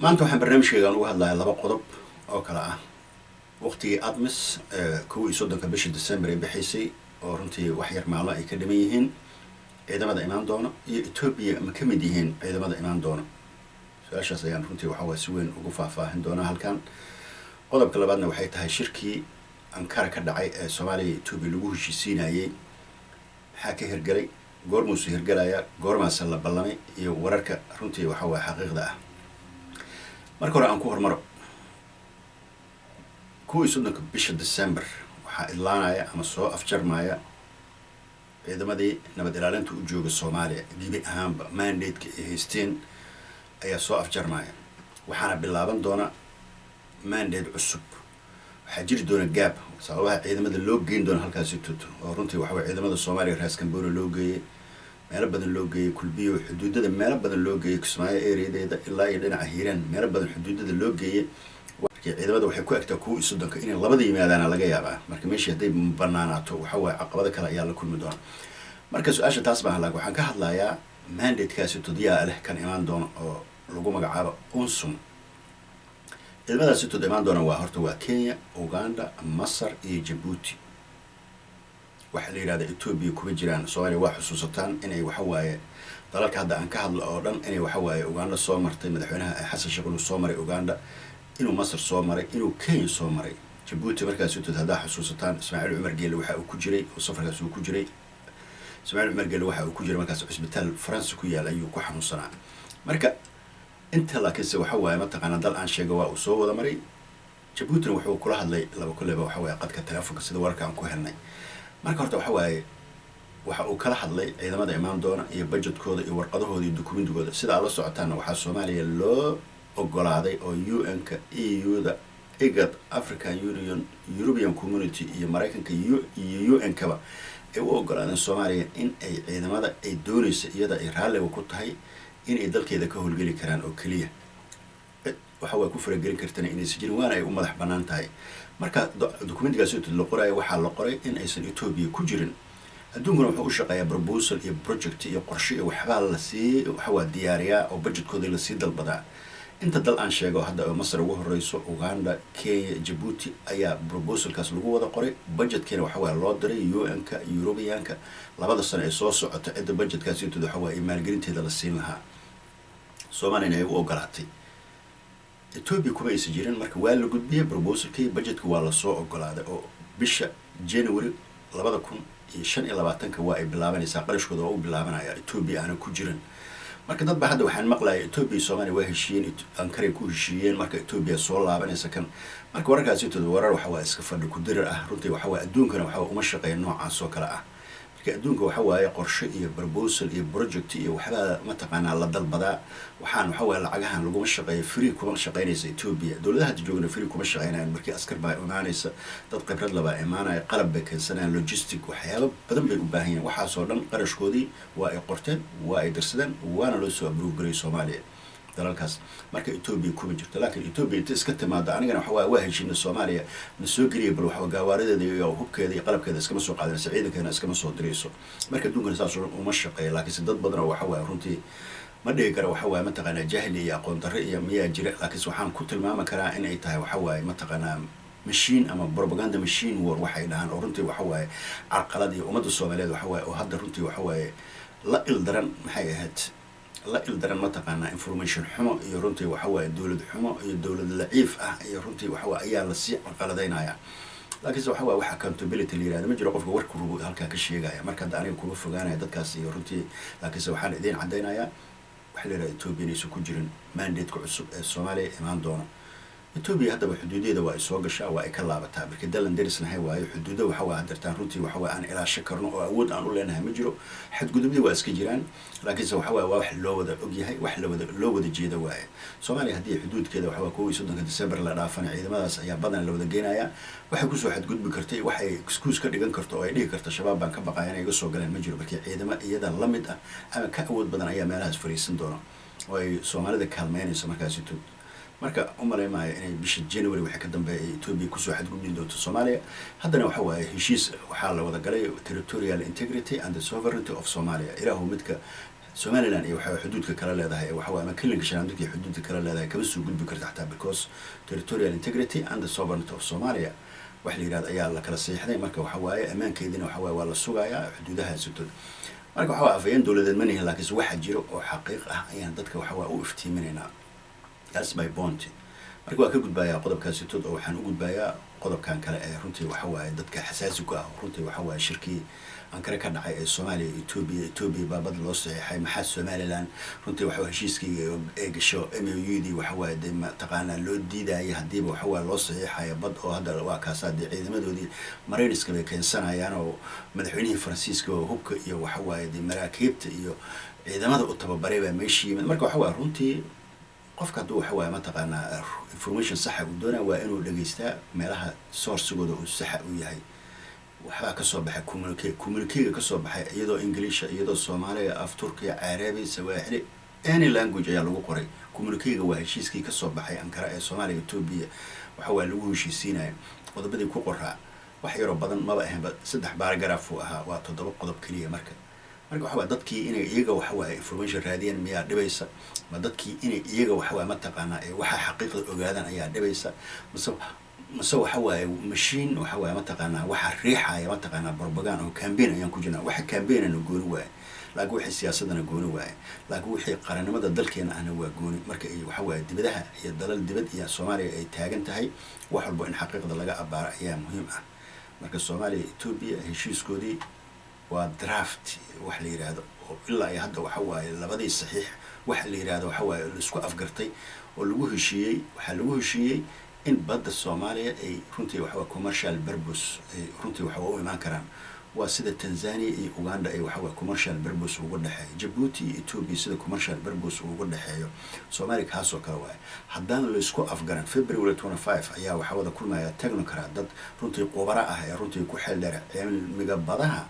Maanta waxaan barnaamijkeygaan uga hadlayaa laba qodob oo kale ah: waqtigii ATMIS 31-ka bisha December ay bixaysay, oo runtii wax yar maalmo ay ka dhiman yihiin, ciidamada imaan doono, iyo Etoobiya ma ka mid yihiin ciidamada imaan doono. Su-aashaas ayaan runtii waxa waa si weyn ugu faahfaahin doonaa halkan. Qodobka labaadna waxay tahay shirkii Ankara ka dhacay ee Soomaaliya iyo Etoobiya lagu heshiisiinayey, maxaa ka hirgelay, goormuusu hirgelayaa, goormaase la ballamay, iyo wararka runtii waxa waye xaqiiqda ah. Marka hore aan ku hormaro 31-ka bisha December waxaa idlaanaya ama soo afjarmaya ciidamadii nabad ilaalinta u jooga Soomaaliya. Gebi ahaanba mandate-ka ay haysteen ayaa soo afjarmaya, waxaana bilaaban doona mandate cusub. Waxaa jiri doona gap, sababaha ciidamada loo geyn doono halkaasi tuto, oo runtii waxa weye ciidamada Soomaaliya Raas Kamboni loo geeyey, meelo badan loo geeyey, Kulbiyo xuduudada meelo badan loo geeyey, Kismaayo areadeeda ilaa iyo dhinaca Hiiraan meelo badan xuduudada loo geeyey. Marka ciidamada waxay ku egtaa 31-ka. Inay labada yimaadaana laga yaabaa. Marka meeshii hadday banaanaato, waxa waaye caqabado kale ayaa la kulmi doona. Marka su-aasha taas maaha, laakin waxaan ka hadlayaa mandate-kaasi todyaa leh kan imaan doono oo lagu magacaabo UNSOM. Ciidamadaasi tod imaan doona waa horta waa Kenya, Uganda, Masar iyo Jabuuti. Waxaa la yidhahda Etoobiya kuma jiraan. Soomaaliya waa xusuusataan inay waxa waaye dalalka hadda aan ka hadlo oo dhan inay waxa waaye Uganda soo martay, madaxweynaha Xasan Sheekh inuu soo maray Uganda, inuu Masar soo maray, inuu Kenya soo maray, Jabuuti. Markaasi tood haddaa xusuusataan, Ismaaciil Cumar Geele waxa uu ku jiray oo safarkaas uu ku jiray, Ismaaciil Cumar Geele waxa uu ku jiray markaas cusbitaal Faransa ku yaal ayuu ku xanuunsanaa. Marka inta laakiinse waxa waaye mataqaanaa dal aan sheego waa uu soo wada maray. Jabuutina wuxuu kula hadlay laba kulleba waxa waaye qadka telefonka, sida wararka aan ku helnay. Marka horta waxa waaye waxa uu kala hadlay ciidamada imaan doona iyo budgetkooda iyo warqadahooda iyo dukumentigooda. Sida aad la socotaanna, waxaa Soomaaliya loo ogolaaday oo UN-ka, EU-da, IGAD, African Union, European Community iyo Maraykanka iyo UN-kaba ay u ogolaadeen Soomaaliya in ay ciidamada ay doonaysa, iyada ay raalliga ku tahay, inay dalkeeda ka howlgeli karaan oo keliya. Cid waxa waa ku faragelin kartana inaysan jirin, waana ay u madax bannaan tahay. Marka documentigaas la qoraayo, waxaa la qoray in aysan Etoobiya ku jirin. Adduunkuna wuxuu u shaqeeyaa proposal iyo project iyo qorshe iyo waxbaa lasii waxa waa diyaariyaa oo budgetkooda lasii dalbadaa. Inta dal aan sheego hadda oo Masar ugu horeyso, Uganda, Kenya, Jabuuti ayaa proposalkaas lagu wada qoray. Budgetkiina waxa waa loo diray UN-ka, Europeanka, 2-da sano ee soo socota cidda budgetkaasi intood waxa waa maalgelinteeda la siin lahaa. Soomaaliyana ay u ogolaatay. Etoobiya kuma aysan jirin. Marka waa la gudbiyey proposalkii, budgetka waa lasoo ogolaaday, oo bisha January 2025-ka waa ay bilaabanaysaa, qarashkooda waa u bilaabanaya, Etoobiya aana ku jirin. Marka dad ba hadda waxaan maqlaya Etoobiya iyo Soomaaliya waa heshiiyeen, Ankaray ku heshiiyeen, marka Etoobiya soo laabanaysa kan. Marka wararkaasi tood warar waxa waa iska fadhi ku dirir ah. Runtii waxa waa adduunkana waxa uma shaqeeya noocaas oo kale ah. Marka adduunka waxa waaye qorshe iyo proposal iyo project iyo waxbaa mataqaanaa la dalbadaa. Waxaan waxa waaye lacagahan laguma shaqeeyo, free kuma shaqeynaysa Etoobiya. Dowladaha hadda joogna free kuma shaqeynayaan. Markii askar baa imaanaysa, dad khibrad labaa imaanaya, qalab bay keensanayaan, logistic, waxyaabo badan bay u baahan yihin. Waxaasoo dhan qarashkoodii waa ay qorteen, waa ay dirsadeen, waana loo soo approve garay Soomaaliya dalalkaas. Marka Etoobiya kuma jirto. Laakiin Etoobiya inta iska timaado, anigana waxa waa heshiina, Soomaaliya na soo geliya, bal waxa gawaarideeda iyo hubkeeda iyo qalabkeeda iskama soo qaadanayso, ciidankeena iskama soo dirayso. Marka adduunkana saas uma shaqeeya. Laakiinse dad badan oo waxa waaye runtii ma dhihi kara waxa waaye mataqaanaa jahli iyo aqoon darre iyo miyaa jira, laakiinse waxaan ku tilmaami karaa inay tahay waxa waaye mataqaanaa machine ama propaganda machine war waxay dhahaan, oo runtii waxa waaye carqalad iyo ummadda Soomaaliyeed waxa waaye oo hadda runtii waxa waaye la ildaran, maxay ahayd, la ildaran mataqaanaa information xumo iyo runtii waxa waaye dowlad xumo iyo dowlad laciif ah iyo runtii waxa waaye ayaa lasii carqaladaynaya. Laakiinse waxa waaye wax accountability la yirahdo ma jiro. Qofka warku rubu halkaa ka sheegaya. Marka hadda aniga kuma fogaanaya dadkaas iyo runtii, laakiinse waxaan idiin caddaynayaa waxa la yirahda Etoobiya inaysan ku jirin mandate-ka cusub ee Soomaaliya imaan doona. Etoobiya haddaba xuduudeeda waa ay soo gashaa, waa ay ka laabataa. Marka dalan derisnahay waayo, xuduuda waxa waa hadirtaan runtii waxa waa aan ilaasho karno oo awood aan u leenahay ma jiro. Xadgudubdii waa iska jiraan, laakiinse waxa waaye waa wax loo wada ogyahay, wax lawada loo wada jeeda waaye. Soomaaliya haddii xuduudkeeda waxa waa 31-ka December la dhaafana, ciidamadaas ayaa badan la wada geenayaa. Waxay kusoo xadgudbi kartay, waxay excuse ka dhigan karto oo ay dhihi karto Shabaab baan ka baqaya inay iga soo galeen, ma jiro. Markii ciidamo iyada la mid ah ama ka awood badan ayaa meelahaas fariisan doona oo ay Soomaalida kaalmeynayso markaasi tud. Marka u malay maayo inay bisha January waxay ka dambeeya ay Etoobiya kusoo xadgudbi doonto Soomaaliya. Haddana waxa waaye heshiis waxaa la wada galay territorial integrity and the sovereignty of Somalia. Ilaahu midka Somaliland iyo waxa xuduudka kala leedahay, waxa waaye ama Kilinka Shanaad dadkii xuduudka kala leedahay kama soo gudbi karta xataa, because territorial integrity and the sovereignty of Somalia wax la yidhahdo ayaa la kala saxiixday. Marka waxa waaye ammaankeediina waxa waaye waa la sugayaa xuduudaha sugtod. Marka waxa waaye afhayeen dowladeed ma nihin, laakiinse waxa jiro oo xaqiiq ah ayaan dadka waxa waaye u iftiiminaynaa. That's my point. Marka waa ka gudbayaa qodobkaasi tood oo waxaan u gudbayaa qodobkan kale ee runtii waxa waaye dadka xasaasi ku ah. Runtii waxa waaye shirkii Ankara ka dhacay ee Soomaaliya, Ethiopia, Ethiopia baa bad loo saxiixay. Maxaa Somaliland runtii waxa heshiiskii ee gasho MOU dii waxa waaye dee mataqaanaa loo diidaya haddiiba waxa waaye loo saxiixayo bad? Oo hadda waa kaasaa dee ciidamadoodii marayniska bay keensanayaan, oo madaxweynihii Faransiiska oo hubka iyo waxa waaye dee maraakiibta iyo ciidamada u tababaray baa meesha yimid. Marka waxa waaye runtii qofka hadduu waxa waaye mataqaanaa information saxa uu doonaya, waa inuu dhegeystaa meelaha source igooda uu saxa u yahay. Waxbaa kasoo baxay communique. Communique ga kasoo baxay, iyadoo Ingiliisha, iyadoo Soomaaliga, af Turkiya, Carabi, Sawaaxili, any language ayaa lagu qoray communique ga. Waa heshiiskii kasoo baxay Ankara ee Soomaaliya, Ethiopia waxa waa lagu heshiisiinayo. Qodobadii ku qoraa wax yaroo badan maba ahaynba, saddex paragraph uu ahaa, waa toddoba qodob keliya. Marka waxa waa dadkii inay iyaga waxa waaye information raadiyaan miyaa dhibaysa? Ma dadkii inay iyaga waxa waaye mataqaanaa ee waxa xaqiiqda ogaadaan ayaa dhibaysa? Mase waxa waaye machine waxa waaye mataqaanaa waxa riixaya mataqaanaa propaganda oo campaign ayaan ku jirnaa? Waxa campaign ana gooni waaye, laakiin wixii siyaasadana gooni waaye, laakiin wixii qarannimada dalkeena ahna waa gooni. Marka ay waxa waaye dibadaha iyo dalal dibad iyo Soomaaliya ay taagan tahay, wax walbo in xaqiiqda laga abaaro ayaa muhiim ah. Marka Soomaaliya, Ethiopia heshiiskoodii waa draft wax la yidhaahdo, oo ilaa iyo hadda waxa waaye labadii saxiix waxa la yidhahdo waxa waaye laisku afgartay oo lagu heshiiyey. Waxaa lagu heshiiyey in badda Soomaaliya ay runtii waxa commercial purpose ay runtii waxa u imaan karaan. Waa sida Tanzania iyo Uganda ay waxa commercial purpose uga dhexeeyo, Djibouti iyo Ethiopia sida commercial purpose uga dhexeeyo, Soomaaliya kaasoo kale waaye. Haddaan laisku afgaran, February 25 ayaa waxaa wada kulmaya technocrat, dad runtii qubara ah ee runtii ku xeel dheer cilmiga badaha,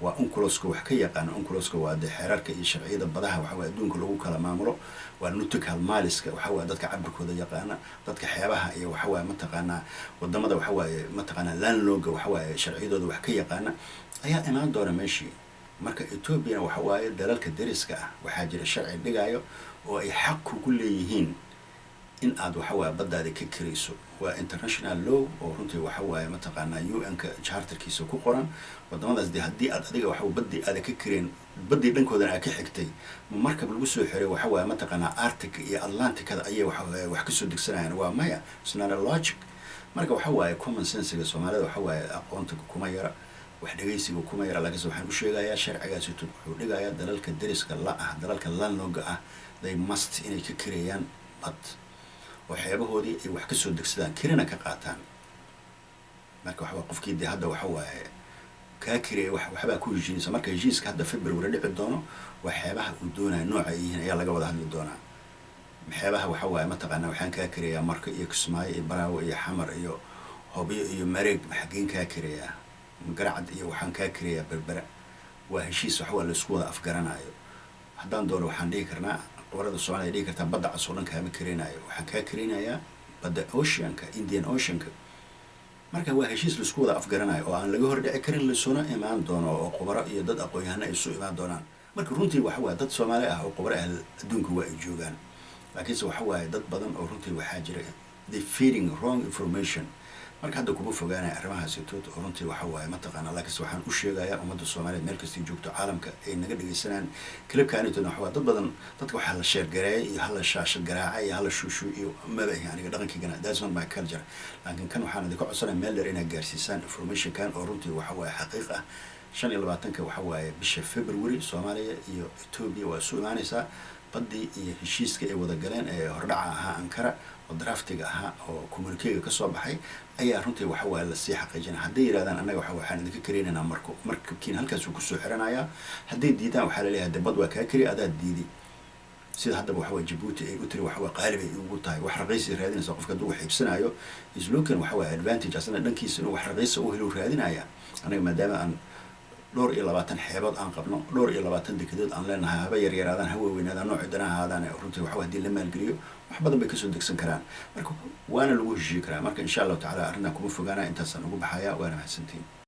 waa UNCLOS ka wax ka yaqaana. UNCLOS ka waa dee xeerarka iyo sharciyada badaha waxa waye adduunka lagu kala maamulo, waa nautical miles ka, waxa waye dadka cabirkooda yaqaana, dadka xeebaha iyo waxa waaye mataqaanaa wadamada waxa waaye mataqaanaa landlocked ga waxa waaye sharciyadooda wax ka yaqaana ayaa imaan doona meeshii. Marka Ethoobiana waxa waaye dalalka deriska ah waxaa jira sharci dhigayo oo ay xaq kugu leeyihiin in aad waxa waaye baddaada ka kirayso. Waa international law oo runtii waxa waaye mataqaanaa UN-ka charter kiisa ku qoran. Wadamadaas dee haddii aad adiga waxa baddii aada ka kireen, baddii dhankoodana aad ka xigtay, markab lagu soo xiray waxa waaye mataqaanaa Arctic iyo Atlanticada ayay waxa wax kasoo degsanayaan? Waa maya, it's not a logic. Marka waxa waaye common sense ga Soomaalida waxa waaye aqoonta kuma yara, wax dhegaysiga kuma yara, laakiinse waxaan u sheegayaa sharcigaasi wuxuu dhigayaa dalalka deriska la ah, dalalka landlocked ga ah, they must inay ka kireeyaan bad oo xeebahoodii ay wax kasoo degsadaan, kirina ka qaataan. Marka waxaa qofkii dee hadda waxa waaye kaa kireeya waxbaa ku heshiinaysa. Marka heshiiska hadda February dhici doono waa xeebaha uu doonayo nooca ay yihiin ayaa laga wada hadli doonaa. Xeebaha waxa waaye mataqaanaa waxaan kaa kireeyaa Marka iyo Kismaayo iyo Baraawe iyo Xamar iyo Hobyo iyo Mareeg, xaggeen kaa kireeyaa? Garacad iyo waxaan kaa kireeyaa Berbera. Waa heshiis wax waa laisku wada afgaranayo. Haddaan doono waxaan dhihi karnaa, qobarada Soomaliya dhihi kartaa, badda cas oo dhan kaama kireynayo, waxaan kaa kireynayaa badda ocean ka, Indian Ocean ka. Marka waa heshiis laisku wada afgaranayo oo aan laga hordhici karin, laisuna imaan doono oo khubaro iyo dad aqoon-yahano ay isu imaan doonaan. Marka runtii waxa waaye dad Soomaali ah oo khubaro ah adduunka waa ay joogaan, laakiinse waxa waaye dad badan oo runtii waxaa jira they feeding wrong information. Marka hadda kuma fogaanaya arrimahaasi tood oo runtii waxa waaye mataqaana, laakiinse waxaan u sheegayaa ummadda Soomaaliyeed meel kastay joogto caalamka ay naga dhegaysanayaan clip kaanitona. Waxa waa dad badan dadka waxaa la share gareeyay iyo hala shaashad garaacay iyo hala shuushu iyo maba ahi aniga dhaqankaygana, that's not my culture. Laakiin kan waxaan idinka codsanaya meel dheer inaad gaarsiisaan information kan oo runtii waxa waaye xaqiiq ah. 25-ka waxa waaye bisha February Soomaaliya iyo Ethiopia waa isu imaanaysaa. Baddii iyo heshiiska ay wada galeen ee hordhaca ahaa Ankara oo draft iga ahaa oo communique ga kasoo baxay ayaa runtii waxa waaye lasii xaqiijinaya. Hadday yidhahdaan annaga waxa waxaan idinka kareynaynaa marko, markabkiina halkaasuu kusoo xiranayaa. Hadday diidaan, waxaa laleeyahay de bad waa kaa kari, adaa diiday. Sida haddaba waxa waye Jabuuti ay u tiri waxa waa qaalib ay ugu tahay, wax raqiisi raadinaysa. Qofka hadduu wax iibsanayo is looking waxa waaye advantage asna dhankiisa inuu wax raqiisa u helo raadinaya. Anaga maadaama aan dhowr iyo labaatan xeebood aan qabno, dhowr iyo labaatan dekedood aan leenahay, haba yaryaraadaan, ha waaweynaadaan, nooci dana ahaadaan, runtii waxa hadii la maalgeliyo wax badan bay kasoo degsan karaan. Marka waana lagu heshiiyi karaa. Marka insha Allahu tacala arrintan kuma fogaana, intaasaan ugu baxaya, waana mahadsantiin.